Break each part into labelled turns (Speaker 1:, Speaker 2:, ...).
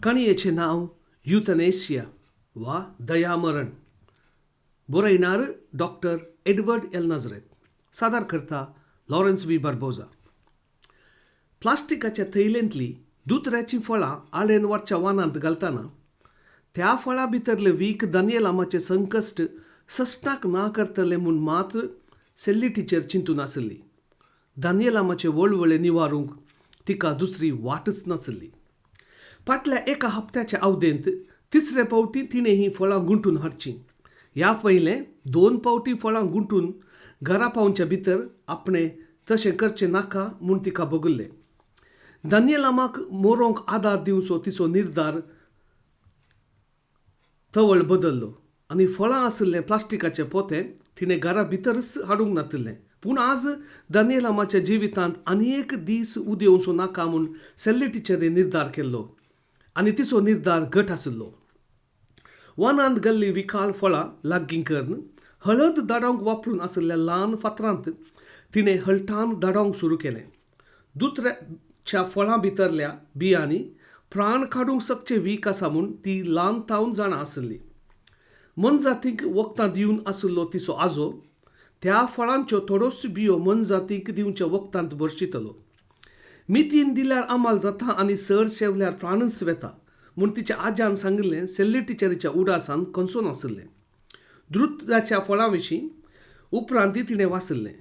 Speaker 1: काणयेचें नांव युथनेशिया वा दयामरण. बरयणार डॉक्टर एडवर्ड एल नाजरेत. सादर करता लॉरन्स व्ही बार्बोजा. प्लास्टिकाच्या थैलेंतलीं दुतऱ्याचीं फळां आळेन वरच्या वानांत घालतना त्या फळां भितरलें वीख दानियेलामाचें संकश्ट सस्नाक ना करतलें म्हूण मात सेल्ली टिचर चिंतून आसली. दानियेलामाचे वळवळे निवारूंक तिका दुसरी वाटच नासली. फाटल्या एका हप्त्याच्या अवधेंत तिसरे फावटी तिणें हीं फळां गुंठून हाडचीं. ह्या पयलें दोन फावटी फळां गुंठून घरा पावच्या भितर आपणें तशें करचें नाका म्हूण तिका भोगल्लें. दानियेलामाक मोरोंक आदार दिवचो तिचो निर्धार तवळ बदल्लो आनी फळां आशिल्लें प्लास्टिकाचें पोतें तिणें घरा भितरच हाडूंक नातिल्लें. पूण आज दानियेलामाच्या जिवितांत आनी एक दीस उदेवचो नाका म्हूण सेल्ली टिचरीन निर्धार केल्लो आनी तिचो निर्धार घट आशिल्लो. वनांत गेल्लीं विखाळ फळां लागीं करून हळद धाडोवंक वापरून आशिल्ल्या ल्हान फातरांत तिणें हळटान धाडोवंक सुरू केलें. दुसऱ्याच्या फळां भितरल्या बियांनी प्राण काडूंक शकचें वीख आसा म्हूण ती ल्हान तावन जाणा आशिल्ली. मोनजातीक वखदां दिवन आशिल्लो तिचो आजो त्या फळांच्यो थोड्योच बियो मोनजातीक दिवच्या वखदांत भरशितलो. मितीन दिल्यार अमाल जाता आनी सर शेवल्यार प्राणच वेता म्हूण तिच्या आज्यान सांगिल्लें सेल्ली टिचरीच्या उडासान खंयचो नाशिल्लें. द्रुताच्या फळां विशीं उपरांत तिणें वाचिल्लें.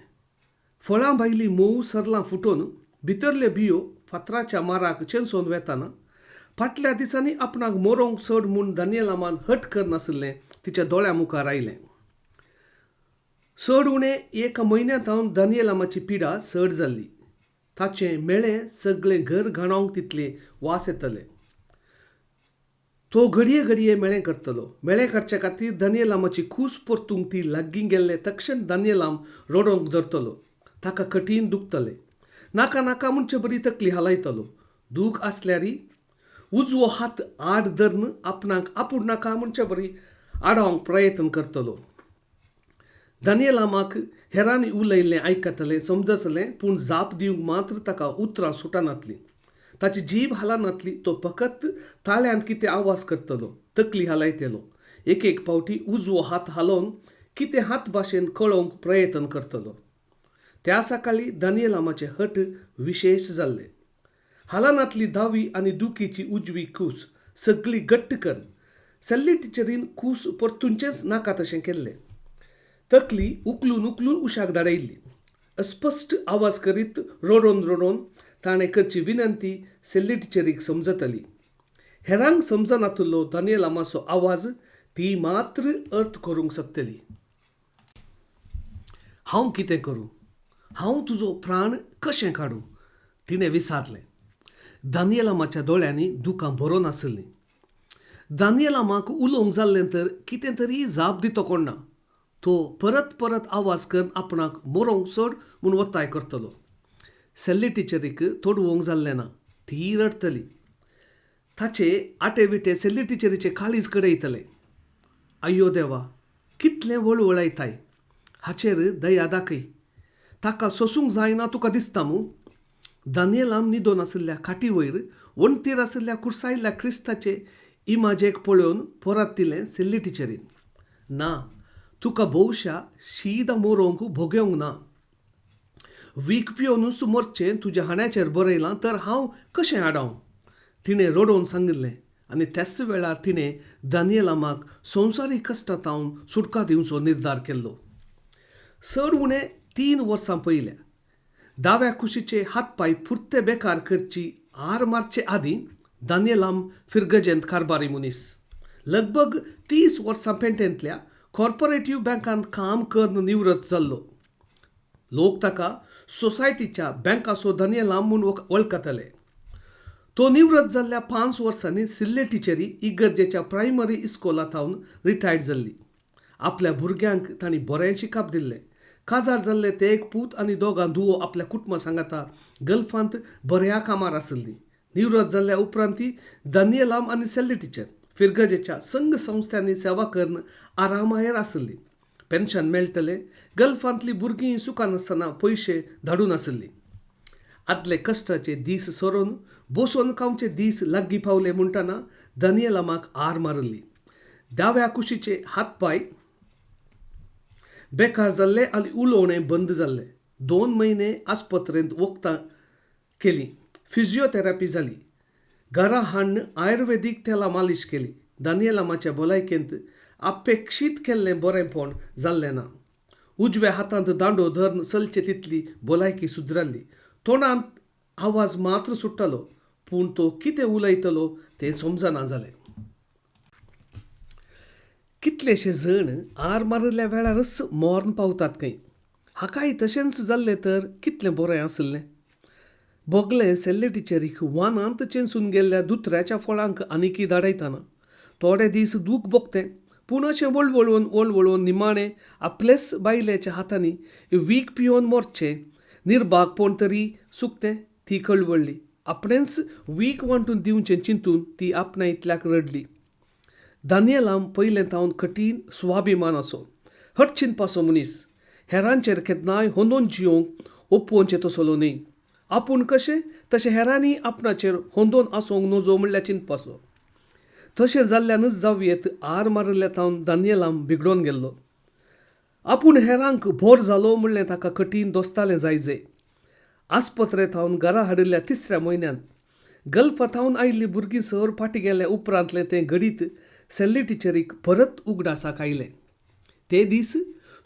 Speaker 1: फळां भायलीं मोव सरलां फुटोवन भितरल्यो बियो फातराच्या माराक चेंचोवन वेताना फाटल्या दिसांनी आपणाक मोरोंक चड म्हूण दानियेलामान हट करनाशिल्लें तिच्या दोळ्यां मुखार आयलें. चड उणें एका म्हयन्या थावन दानियेलामाची पिडा चड जाल्ली. ताचें मेळें सगळें घर घाणोवंक तितलें वास येतले. तो घडये घडये मेळें करतलो. मेळें काडचे खातीर दानियेलामाची कूस परतूंक ती लागीं गेल्ले तक्षण दानियेलाम रडोवंक धरतलो. ताका कठीण दुखतलें. नाका नाका म्हणचे बरी तकली हालयतलो. दूख आसल्यारय उजवो हात आड धरून आपणाक आपूण नाका म्हणचे बरी आडावंक प्रयत्न करतलो. दानियेलामाक हेरांनी उलयल्लें आयकतलें समजतलें पूण जाप दिवंक मात्र ताका उतरां सुटनातलीं. ताची जीब हालनातली. तो फकत ताळ्यांत कितें आवाज करतलो, तकली हालयतलो. एक एक फावटी उजवो हात हालोवन कितें हात भाशेन कळोवंक प्रयत्न करतलो. त्या सकाळी दानियेलामाचे हट विशेश जाल्ले. हालनातली दावी आनी दुखीची उजवी कूस सगळी घट्ट करून सेल्ली टिचरीन कूस परतुनचेंच नाका तशें केल्लें. तकली उखलून उखलून उशाक धाडयल्ली. अस्पश्ट आवाज करीत रडोवन रडोवन ताणें करची विनंती सेल्ली टिचरीक समजतली. हेरांक समजनातलो दानियेलामाचो आवाज ती मात्र अर्थ करूंक शकतली. हांव कितें करूं? हांव तुजो प्राण कशें काडूं? तिणें विचारलें. दानियेलामाच्या दोळ्यांनी दुकां भरोन आशिल्लीं. दानियेलामाक उलोवंक जाल्लें तर कितें तरी जाप दितो कोण ना. तो परत परत आवाज करून आपणाक मरोंक चड म्हूण वत्ताय करतलो. सेल्ली टिचरीक तोडवंक जाल्लें ना. ती रडटली. ताचे आटे विटे सेल्ली टिचरीचे काळीज कडयतले. अय्यो देवा, कितलें वळवळायताय. हाचेर दया दाखय. ताका सोसूंक जायना तुका दिसता मूं? दानियेलाम न्हिदोन आशिल्ल्या खाटी वयर वणटीर आशिल्ल्या कुर्सायल्ल्या क्रिस्ताचे इमाजेक पळोवन परत दिलें सेल्ली टिचरीन. ना, तुका भोवशा शीदा मोरोवंक भोगेवंक ना. वीख पियोवनूच मरचें तुज्या हाण्याचेर बरयलां तर हांव कशें आडावं? तिणें रडोवन सांगिल्लें आनी त्याच वेळार तिणें दानियेलामाक संवसारीक कश्टां सुटका दिवचो निर्धार केल्लो. चड उणें 3 वर्सां पयल्या दाव्या कुशीचे हातपाय पुरते बेकार करची आर मारचे आदीं दानियेलाम फिरगजेंत कारबारी मनीस लगभग 30 वर्सां पेंटेंतल्या कॉर्पोरेटीव बँकांत काम करून निवृत्त जाल्लो. लोक ताका सोसायटीच्या बँकाचो दानियेलाम म्हूण वळखतले. तो निवृत्त जाल्ल्या 5 वर्सांनी सिल्ले टिचरी इगर्जेच्या प्रायमरी इस्कोला थावन रिटायर्ड जाल्ली. आपल्या भुरग्यांक तांणी बरें शिकप दिल्लें. काजार जाल्ले ते एक पूत आनी दोगां धुवो आपल्या कुटुंबा सांगाता गल्फांत बऱ्या कामार आसली. निवृत्त जाल्ल्या उपरांत दानियेलाम आनी सेल्ली टिचर फिरगजेच्या संघ संस्थांनी सेवा करून आरामायर आसली. पेन्शन मेळटलें. गल्फांतली भुरगीं सुखान आसतना पयशे धाडून आसली. आदले कश्टाचे दीस सरून बसोन खावचे दीस लागीं पावले म्हणटना दानियेलामाक आर मारिल्ली. दाव्या कुशीचे हातपांय बेकार जाल्ले आनी उलोवणें बंद जाल्लें. 2 म्हयने आस्पत्रेंत वखदां केलीं, फिजियोथेरपी जाली, घरा हाडून आयुर्वेदीक तेलां मालीश केली. दानियेलामाच्या भलायकेंत अपेक्षीत केल्लें बरेंपण जाल्लें ना. उजव्या हातांत दांडो धरून चलचे तितली भलायकी सुदराल्ली. तोंडांत आवाज मात्र सुट्टालो, पूण तो कितें उलयतलो तें समजना जालें. कितलेशे जण आर मारिल्ल्या वेळारच मर्ण पावतात खंय. हाकाय तशेंच जाल्लें तर कितलें बरें आशिल्लें. भोगलें सेल्ले टिचरीक वानांत चेंचून गेल्ल्या दुसऱ्याच्या फळांक आनिकी धाडयतना थोडे दीस दूख भोगतें, पूण अशें वळवळून वळवळून निमाणें आपलेच बायलेच्या हातांनी वीख पिवन मरचें निर्भागपण तरी सुकतें. ती कळवळ्ळी. आपणेंच वीख वांटून दिवचें चिंतून ती आपणा इतल्याक रडली. दानियेलाम पयलें तावन कठीण स्वाभिमान आसो, हट चिंतपाचो मनीस. हेरांचेर केन्नाय होंदोन जियोंक ओपोवचें तसलो न्हय. आपूण कशें तशें हेरांनी आपणाचेर होंदोन आसूंक नजो म्हणल्यार चिंतपाचो. तशें जाल्ल्यानच जावयेत आर मारिल्ल्या तावन दानियेलाम बिगडोन गेल्लो. आपूण हेरांक बोर जालो म्हणलें ताका कठीण दोस्तालें जायजे. आस्पत्रे थावन घरा हाडिल्ल्या 3ऱ्या म्हयन्यांत गल्फा थावन आयिल्लीं भुरगीं सर फाटीं गेल्या उपरांतलें तें घडीत सेल्ली टिचरीक परत उगडासाक आयलें. ते दीस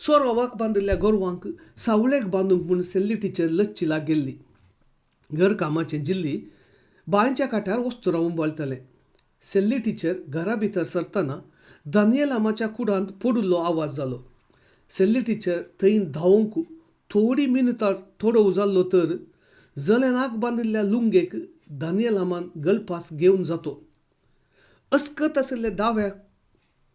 Speaker 1: सोरोवाक बांदिल्ल्या गोरवांक सावळेक बांदूंक म्हूण सेल्ली टिचर लच्चिलाक गेल्ली. घरकामाचें जिल्ली बांयच्या कांठार वस्तुरां उंबळटलें. सेल्ली टिचर घरा भितर सरतना दानियेलामाच्या कुडांत पडिल्लो आवाज जालो. सेल्ली टिचर थंय धांवंक थोडी मिनटां थोडो जाल्लो तर जलेनाक बांदिल्ल्या लुंगेक दानियेलामान गलपास घेवन जातो. अस्कत आशिल्ल्या दाव्या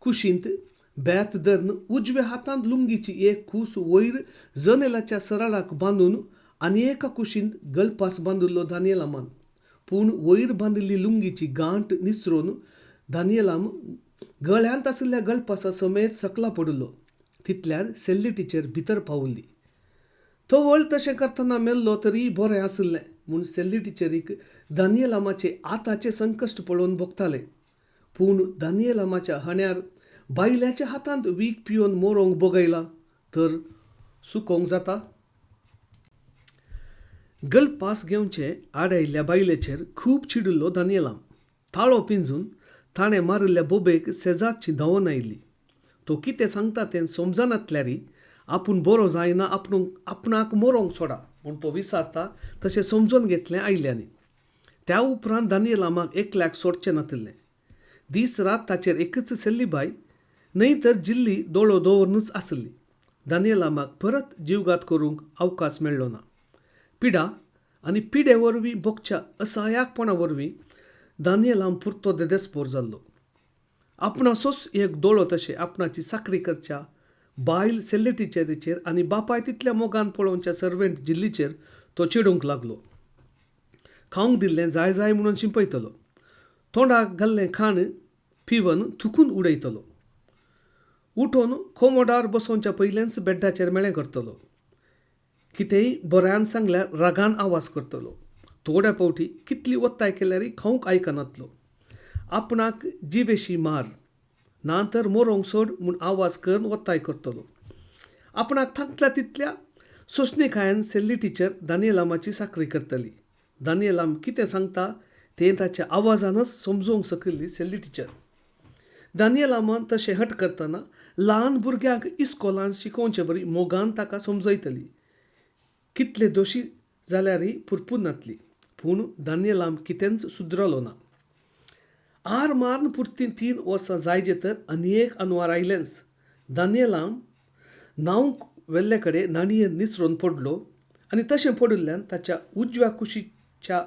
Speaker 1: कुशींत बेत धरून उजव्या हातांत लुंगीची एक कूस वयर जनेलाच्या सरळाक बांदून आनी एका कुशींत गलपास बांदिल्लो दानियेलामान. पूण वयर बांदिल्ली लुंगीची गांठ निसरून दानियेलाम गळ्यांत आशिल्ल्या गलपासा समेत सकला पडिल्लो. तितल्यार सेल्ली टिचर भितर पावली. तवळ तशें करतना मेल्लो तरी बरें आशिल्लें म्हूण सेल्ली टिचरीक दानियेलामाचे आताचें संकश्ट पळोवन भोगतालें. पूण दानियेलामाच्या हण्यार बायल्याच्या हातांत वीख पिवन मोरोंक भोगयलां तर सुकोवंक जाता. गलपास घेवचे आडायल्ल्या बायलेचेर खूब चिडिल्लो दानियेलाम. ताळो पिंजून ताणें मारिल्ल्या बोबेक शेजारची धांवून आयिल्ली. तो कितें सांगता तें समजनातल्यारी आपूण बरो जायना, आपणाक मरोंक सोडा म्हूण तो विचारता तशें समजून घेतलें आयल्यांनी. त्या उपरांत दानियेलामाक एकल्याक सोडचें नातिल्लें. दीस रात ताचेर एकच सेल्ली बाय न्हय तर जिल्ली दोळो दवरनूच आसली. दानियेलामाक परत जीवघात करूंक अवकाश मेळ्ळो ना. पिडा आनी पिडे वरवीं भोगच्या असहायकपणा वरवीं दानियेलाम पुरतो देदेस्पोर जाल्लो. आपणासोच एक दोळो तशें आपणाची चाकरी करच्या बायल सेल्ले टिचरीचेर आनी बापाय तितल्या मोगान पळोवच्या सर्वेंट जिल्लीचेर तो चिडूंक लागलो. खावंक दिल्लें जाय जाय म्हणून शिंपयतलो, तोंडाक घाल्लें खाण पिवन थुकून उडयतलो, उठोवन कोमोडार बसोवच्या पयलेंच बेड्डाचेर मेळें करतलो, कितेंय बऱ्यान सांगल्यार रागान आवाज करतलो, थोड्या फावटी कितली ओत्ताय केल्यारय खावंक आयकनातलो, आपणाक जिवेशी मार ना तर मोरोंक सोड म्हूण आवाज करून ओत्ताय करतलो. आपणाक थांकल्या तितल्या सोंसणीकायेन सेल्ली टिचर दानियेलामाची साकरी करतली. दानियेलाम कितें सांगता तें ताच्या आवाजानच समजोवंक सकिल्ली सेल्ली टिचर. दानियेलामान तशें हट करतना ल्हान भुरग्यांक इस्कोलान शिकोवचे बरी मोगान ताका समजयतली. कितले दोशी जाल्यारय पुरपूर नातली. पूण दानियेलाम कितेंच सुदरलो ना. आर मारून पुरतीं 3 वर्सां जायजे तर आनी एक अनवार आयलेंच. दानियेलाम न्हावंक वेल्ले कडेन न्हाणयेन निसरून पडलो आनी तशें पडिल्ल्यान ताच्या उजव्या कुशीच्या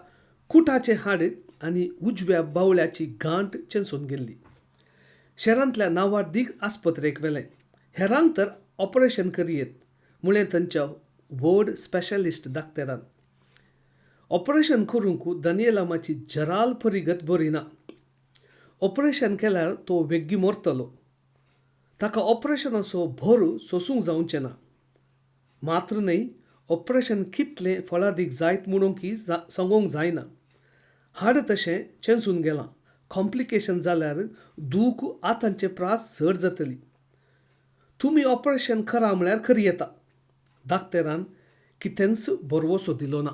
Speaker 1: कुटाचें हाड आनी उजव्या बावळ्याची गांठ चेंचून गेल्ली. शहरांतल्या नांवाडदीक आस्पत्रेक व्हेलें. हेरांक तर ऑपरेशन करयेत म्हळें थंयच्या व्हड स्पेशलिस्ट डाक्टरान. ऑपरेशन करूंक दानियेलामाची जराल परिगत बरी ना. ऑपरेशन केल्यार तो वेग्गी मरतलो. ताका ऑपरेशनाचो भर सोसूंक जावचें ना. मात्र न्हय, ऑपरेशन कितलें फळादीक जायत म्हणूंक सांगूंक जायना. हाड तशें चेंचून गेलां. कॉम्प्लिकेशन जाल्यार दूख आतांचे प्रास चड जातली. तुमी ऑपरेशन करा म्हळ्यार करी येता. दाक्तेरान कितेंच भरवसो दिलो ना.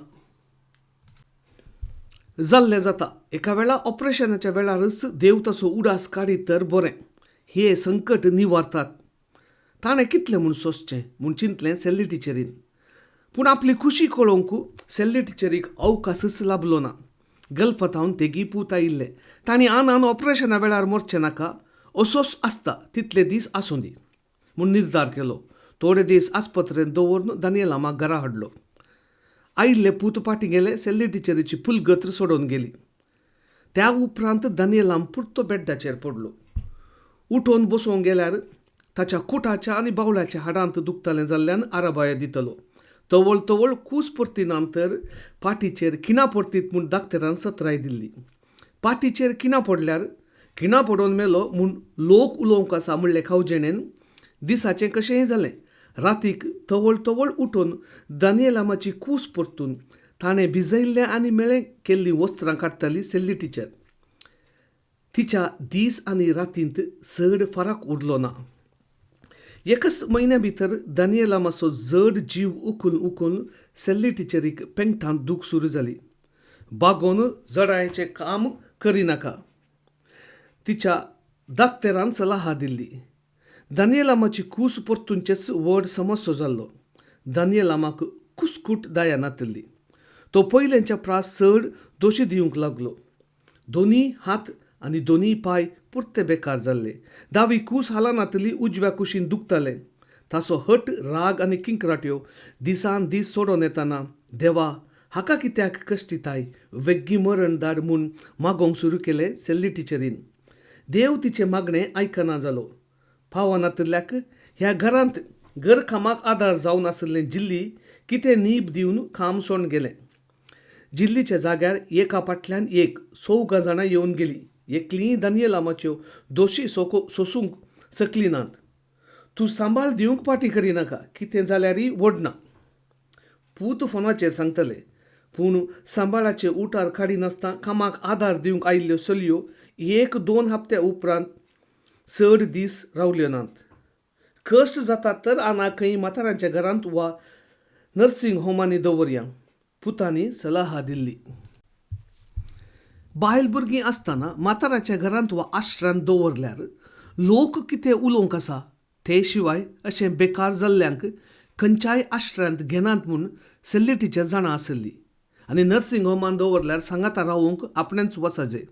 Speaker 1: जाल्लें जाता. एका वेळा ऑपरेशनाच्या वेळारच देव तसो उडास काडीत तर बरें. हें संकट निवारतात. ताणें कितलें म्हूण सोंसचें म्हूण चिंतलें सेल्ली टिचरीन. पूण आपली खुशी कळोवंक सेल्ली टिचरीक अवकाशच लाबलो ना. गल्फाथावन तेगी पूत आयिल्ले. तांणी आनान ऑपरेशना वेळार मरचें नाका, असोच आसता तितले दीस आसूं दी म्हूण निर्धार केलो. थोडे दीस आस्पत्रेंत दवरून दानियलामाक घरा हाडलो. आयिल्ले पूत फाटीं गेले. सेल्ली टिचरीची फुलगत्र सोडून गेली. त्या उपरांत दानियलाम पुरतो बेड्डाचेर पडलो. उठोवन बसोवंक गेल्यार ताच्या कुटाच्या आनी बावळ्याच्या हाडांत दुखतालें जाल्ल्यान आराबायो दितलो. तवळ तवळ कूस परतिना तर पाटीचेर खिणां परतीत म्हूण दाक्तेरान सत्राय दिल्ली. पाटीचेर खिणां पडल्यार खिणां पडोवन मेलो म्हूण लोक उलोवंक आसा म्हणले खावजेणेन दिसाचें कशेंय जालें. रातीक तवळ तवळ उठून दानियलामाची कूस परतून ताणें भिजयल्लें आनी मेळें केल्लीं वस्त्रां काडटाली सेल्ली टिचर. तिच्या दीस आनी रातींत चड फरक उरलो ना. एकच म्हयन्या भितर दानियलामाचो जड जीव उखून उखून सेल्ली टिचरीक पेंटांत दूख सुरू जाली. बागोवन जडायेचें काम करिनाका तिच्या दाक्तेरान सलाह दिल्ली. दानियलामाची कूस परतूनचेच व्हड समस्या जाल्लो. दानियलामाक कुसकूट दया नातिल्ली. तो पयल्यांच्या प्रास चड दोशी दिवंक लागलो. दोनी हात आनी दोनी पांय पुरते बेकार जाल्ले. दावी कूस हालनातली. उजव्या कुशीन दुखतालें. ताचो हट, राग आनी किंक्राट्यो दिसान दीस सोडून येतना देवा हाका कित्याक कश्टिताय, वेग्गी मरण धाड म्हूण मागोवंक सुरू केलें सेल्ली टिचरीन. देव तिचें मागणें आयकना जालो. पावनातिल्ल्याक ह्या घरांत घरकामाक आदार जावन आशिल्लें जिल्ली कितें नीब दिवन काम सोडून गेलें. जिल्लीच्या जाग्यार एका फाटल्यान एक चौगां जाणां येवन गेलीं. एकलींय दानियलामाच्यो दोशी सोसूंक शकलीं नात. तूं सांबाळ दिवंक फाटीं करिनाका, कितें जाल्यारय व्हडना, पूत फोनाचेर सांगतले. पूण सांबाळाचे उठार काडिनासतना कामाक आदार दिवंक आयिल्ल्यो चलयो एक दोन हप्त्या उपरांत चड दीस रावल्यो नात. कश्ट जातात तर आना खंय म्हाताऱ्यांच्या घरांत वा नर्सिंग होमांनी दवरया, पुतांनी सलाह दिल्ली. बायल भुरगीं आसतना म्हाताऱ्याच्या घरांत वा आश्रांत दवरल्यार लोक कितें उलोवंक आसा, ते शिवाय अशें बेकार जाल्ल्यांक खंयच्याय आश्रांत घेनात म्हूण सेल्ली टिचर जाणा आसली. आनी नर्सिंग होमान दवरल्यार सांगाता रावूंक आपणेंच वचजे.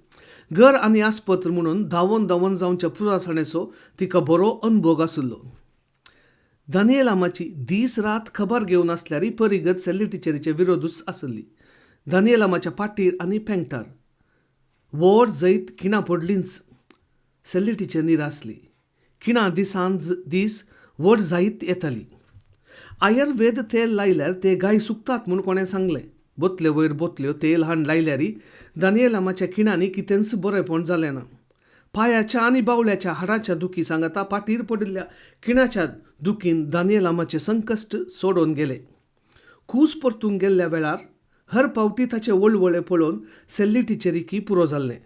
Speaker 1: घर आनी आस्पत्र म्हणून धांवन धांवन जावच्या पुरासाणेचो तिका बरो अनभोग आशिल्लो. दानियलामाची दीस रात खबर घेवन आसल्यारय परिगत सेल्ली टिचरीचे विरोधूच आसली. दानियलामाच्या पाटीर आनी पेंगटार व्हड जैत खिणां पडलींच. Shelly teacher निरासली. खिणां दिसान दीस व्हड जायत येताली. आयुर्वेद तेल लायल्यार ते गाय सुकतात म्हूण कोणें सांगलें. बोतले वयर बोतल्यो तेल हाडून लायल्यारय दानियलामाच्या खिणांनी कितेंच बरेंपण जालें ना. पांयाच्या आनी बावल्याच्या हाडाच्या दुखी सांगाता पाटीर पडिल्ल्या खिणाच्या दुखीन दानियलामाचें संकश्ट सोडून गेले. कूस परतूंक गेल्ल्या वेळार हर फावटी ताचे वळवळे पळोवन सेल्ली टिचरीकय पुरो जाल्लें.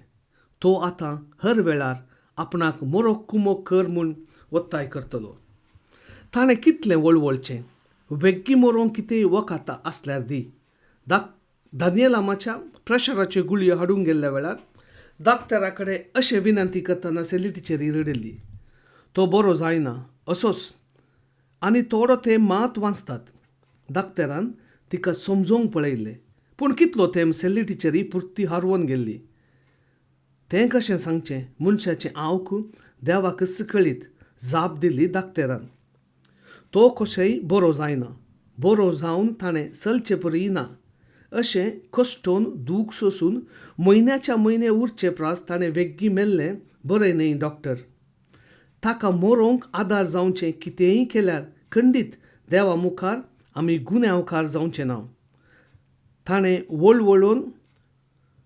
Speaker 1: तो आतां हर वेळार आपणाक मोरोक कुमोक कर म्हूण ಒತ್ತಾय करतलो. ताणें कितलें वळवळचें, वेग्गी मरोंक कितेंय वखदां आसल्यार दी. दानियलामाच्या प्रेशराच्यो गुळयो हाडूंक गेल्ल्या वेळार दाक्तरा कडेन अशें विनंती करतना सेल्ली टिचरी रडिल्ली. तो बरो जायना असोच आनी थोडो तेंप मात वाचतात. दाक्तरान तिका समजोवंक पळयल्लें, पूण कितलो तेंप सेल्ली टिचरी पुरती हारवन गेल्ली. तें कशें सांगचें, मनशाचें आवक देवाकच कळीत, जाप दिली दाक्तेरान. तो कशेंय बरो जायना, बरो जावन ताणें चलचे परी ना. अशें कश्टोन दूख सोसून म्हयन्याच्या म्हयने उरचे प्रास ताणें वेग्गी मेल्लें बरें न्हय डॉक्टर. ताका मरोंक आदार जावचें कितेंय केल्यार खंडीत देवा मुखार आमी गुन्यांवकार जावचें ना. ताणें वळवळून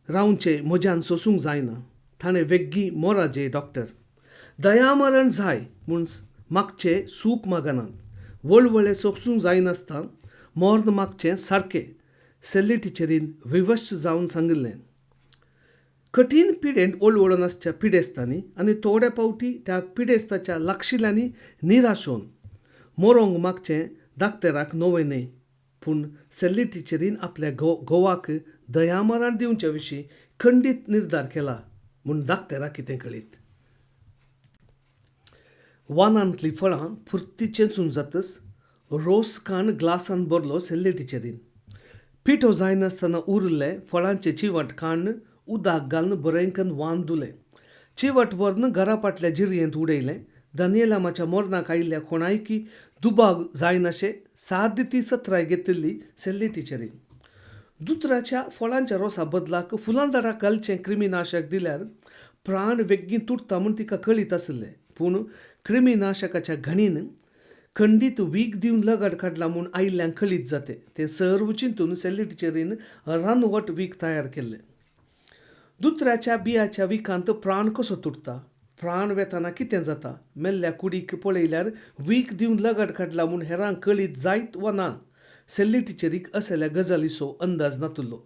Speaker 1: रावचें म्हज्यान सोसूंक जायना. ताणें वेग्गी मोराजे डॉक्टर. दयामरण जाय म्हूण मागचें सूख मागनात. वळवळे सोसूंक जायनासतना मर्ण मागचें सारकें, सेल्ली टिचरीन विवश जावन सांगिल्लें. कठीण पिडेंत वळवळून आसच्या पिडेस्तांनी आनी थोडे फावटी त्या पिडेस्ताच्या लागशिल्ल्यांनी निराशोवन मरोंक मागचें दाक्तेराक नवें न्हय. पूण सेल्ली टिचरीन आपल्या घोवाक दयामरण दिवचे विशीं खंडीत निर्धार केला म्हूण दाक्तेराक कितें कळीत? वानांतलीं फळां पुरती चेंचून जातच रोस काण ग्लासान भरलो सेल्ली टिचरीन. पिठो जायनासतना उरिल्लें फळांचें चिवट काडून उदक घालून बरें कन्न वान धुलें. चिवट व्हरून घरा फाटल्या जिरयेंत उडयलें. दानियेलामाच्या मरणाक आयिल्ल्या कोणायकी दुबाव जायनाशें साद्य ती सत्राय घेतिल्ली सेल्ली टिचरीन. दुतराच्या फळांच्या रोसा बदलाक फुलां झाडाक घालचें क्रिमिनाशक दिल्यार प्राण वेगीं तुटता म्हूण तिका कळीत आशिल्लें. पूण क्रिमिनाशकाच्या घाणीन खंडीत वीख दिवन लगड काडला म्हूण आयिल्ल्यांक कळीत जातें. तें सर्व चिंतून सेल्ली टिचरीन रानवट वीख तयार केल्लें. दुतराच्या बियाच्या विखांत प्राण कसो तुटता? प्राण वेतना कितें जाता? मेल्ल्या कुडीक पळयल्यार वीख दिवन लगड काडला म्हूण हेरांक कळीत जायत वा ना? सेल्ली टिचरीक असल्या गजालीचो अंदाज नातिल्लो.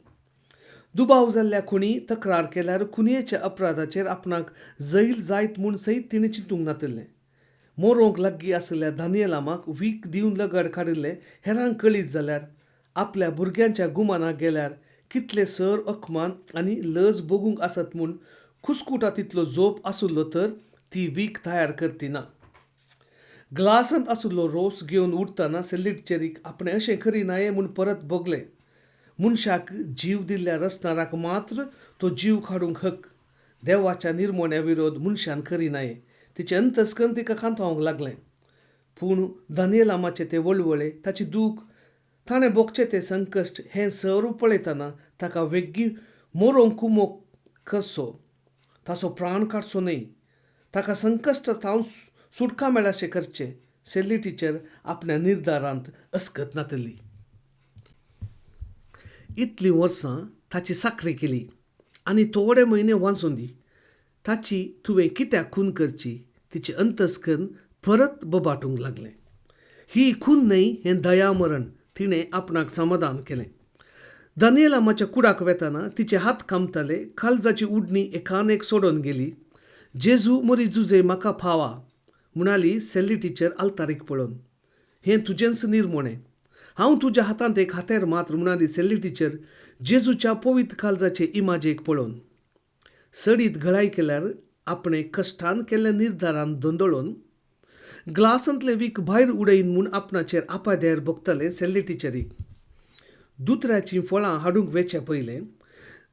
Speaker 1: दुबाव जाल्ल्या कोणी तक्रार केल्यार खुनयेच्या अपराधाचेर आपणाक जैल जायत म्हूण सयत तिणें चिंतूंक नातिल्लें. मरोंक लागीं आशिल्ल्या दानियेलामाक वीख दिवन लगड काडिल्लें हेरांक कळीत जाल्यार, आपल्या भुरग्यांच्या गुमानाक गेल्यार कितले सर अकमान आनी लज भोगूंक आसत म्हूण कुस्कुटा तितलो जोप आशिल्लो तर ती वीख तयार करती ना. ग्लासांत आशिल्लो रोस घेवन उठतना सेल्ली टिचरीक आपणें अशें करिनाये म्हूण परत भोगलें. मनशाक जीव दिल्ल्या रचणाराक मात्र तो जीव काडूंक हक. देवाच्या निर्मण्या विरोध मनशान करिनाये. तिचें अंतस्कर्ण तिका खांतावंक लागलें. पूण दानियेलामाचे ते वळवळे, ताची दूख, ताणें भोगचें तें संकश्ट हें सर्व पळयतना ताका वेगीं मरोंक कुमोक करचो, ताचो प्राण काडचो न्हय, ताका संकश्ट थावन सुटका मेळाशें करचें सेल्ली टिचर आपल्या निर्धारांत अस्कत नातिल्ली. इतलीं वर्सां ताची साकरी केली आनी थोडे म्हयने वांचून दी. ताची तुवें कित्याक खून करची? तिचें अंतस्कर्ण परत बबाटूंक लागलें. ही खून न्हय, हें दयामरण, तिणें आपणाक समाधान केलें. दानियेलामाच्या कुडाक वेतना तिचे हात कामताले. काळजाची उडणी एकान एक सोडून गेली. जेजू मोरी जुजे म्हाका फावा, म्हणाली सेल्ली टिचर आल्तारीक पळोवन. हें तुजेंच निर्मणें, हांव तुज्या हातांत एक हातेर मात्र, म्हणाली सेल्ली टिचर जेजूच्या पवित्र काळजाचे इमाजेक पळोवन. सडीत घळाय केल्यार आपणें कश्टान केल्ल्या निर्धारान धंदळून ग्लासांतलें वीख भायर उडयन म्हूण आपणाचेर आपाद्यार भोगतालें सेल्ली टिचरीक. दुतऱ्याचीं फळां हाडूंक वेचे पयलें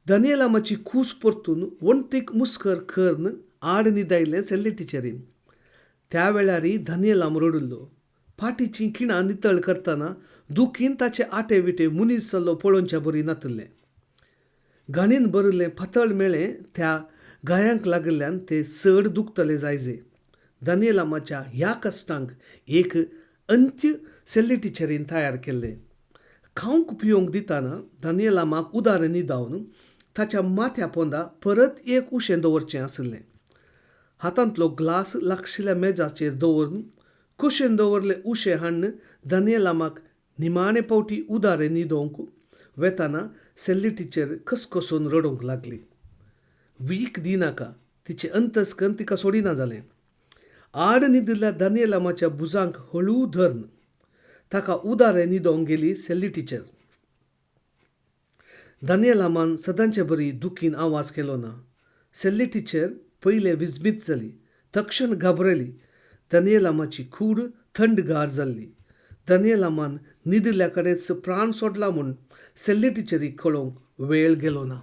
Speaker 1: दानियेलामाची कूस परतून वणटीक मुस्कर करून आड न्हिदायलें सेल्ली टिचरीन. त्या वेळारय दानियेलाम रडिल्लो. फाटीचीं खिणां नितळ करतना दुखीन ताचे आटे विटे मनीस जाल्लो पळोवच्या बरी नातिल्लें. घाणीन भरिल्लें पातळ मेळें त्या घायांक लागिल्ल्यान ते चड दुखतले जायजे. दानियेलामाच्या ह्या कश्टांक एक अंत्य सेल्ली टिचरीन तयार केल्लें. खावंक पिवंक दितना दानियेलामाक उदार न्हिदावन ताच्या माथ्या पोंदा परत एक उशें दवरचें आशिल्लें. हातांतलो ग्लास लागशिल्ल्या मेजाचेर दवरून कुशेन दवरलें उशें हाडून दानियेलामाक निमाणे फावटी उदारे न्हिदोवंक वेतना सेल्ली टिचर कसकसून रडूंक लागली. वीख दिनाका, तिचें अंतस्कर्ण तिका सोडिना जालें. आड न्हिदिल्ल्या दानियेलामाच्या भुजांक हळू धरून ताका उदारे न्हिदोवंक गेली सेल्ली टिचर. दानियेलामान सदांचे बरी दुखीन आवाज केलो ना. सेल्ली टिचर पयलें विजमीत जाली, तक्षण घाबरली. दानियेलामाची कूड थंडगार जाल्ली. दानियेलामान न्हिदिल्ल्या कडेच प्राण सोडला म्हूण सेल्ली टिचरीक कळोवंक वेळ गेलो ना.